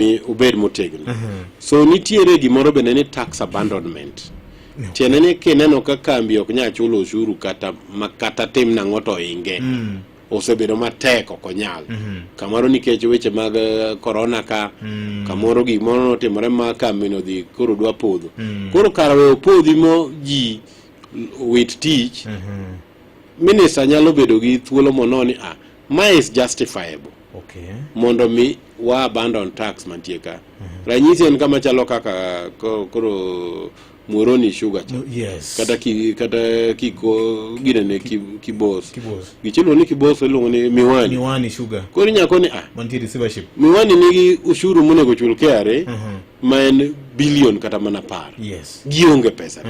Mi obed motegno. So nitiere gimoro bende ni tax abandonment. Tiende ni kineno ka kambi ok nyal chulo ushuru kata ma kata tim nang'o to inge. Osebedo matek, ok onyal. Kamoro nikech weche mag corona ka, kamoro gimoro notimore ma kambi no dhi koro dwa podho. Koro kar weyo podhi mo ji wit tich, minister nyalo bedo gi thuolo mono ni ma is justifiable mondo mi wa abandon tax mantie ka. Ranyisi en kama chalo kaka koro Muhoroni Sugar cha. Kata kiko ginene Kibos. Kibos. Gichiluongo ni Kibos, iluongo ni Miwani. Miwani Sugar. Koro inyako ni mantie receivership. Miwani nigi ushuru monego chul KRA ma en bilion kata mana 10. Gionge pesa.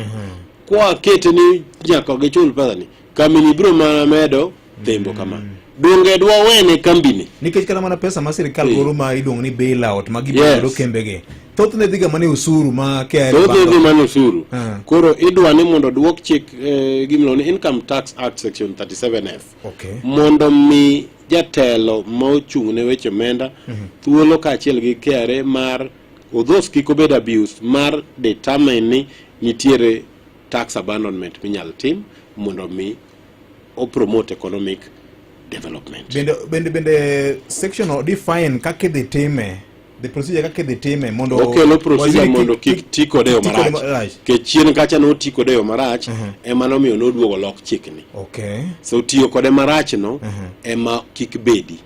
Kwa kete ni nyaka gichul pesa ni, kambini biro mana medo thembo kama. Donge dwa wene kambini? Nikech kata mana pesa ma sirikal golo ma iluongo ni bailout ma gibedo kembegi, thothne dhiga mana e osuru ma KRA Thothne bando. dhi mana osuru. Koro idwa ni mondo duok chik gimiluongo ni Income Tax Act section 37F mondo mi jatelo ma ochung' ne weche omenda thuolo kaachiel gi KRA mar odhos kik obed abuse mar determine ni nitiere tax abandonment minyal tim mondo mi o promote economic development. Bende section no define kaka idhi time, the procedure kaka idhi time mondo Okelo procedure waziri mondo kik ti kode e yo ti kode marach. marach. Nikech chien kacha noti kode e yo marach ema nomiyo noduogo lok chikni. So tiyo kode marach no ema kik bedi.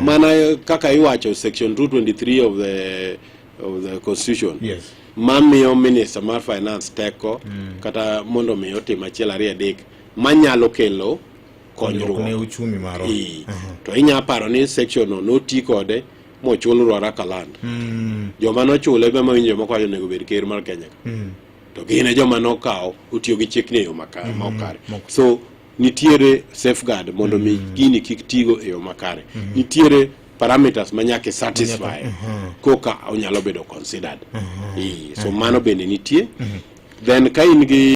Mana kaka iwacho section 223 of the constitution mamiyo minister mar finance teko kata mondo mi otim achiel, ariyo, adek manyalo kelo konyruok ne konyruok. uchumi marwa. Ee. To inya paro ni section no noti kode mochul Ruaraka land. Joma nochule be mawinjo jomoko wacho onego bed ker mar Kenya ka. To gin e joma nokawo otiyo gi chikni e yo makare ma ok kare. So nitiere safeguard mondo mi gini kik tigo e yo makare. Nitiere parameters ma nyaka satisfy koka onyalo bedo considered. Ee, so mano bende nitie. Then ka in gi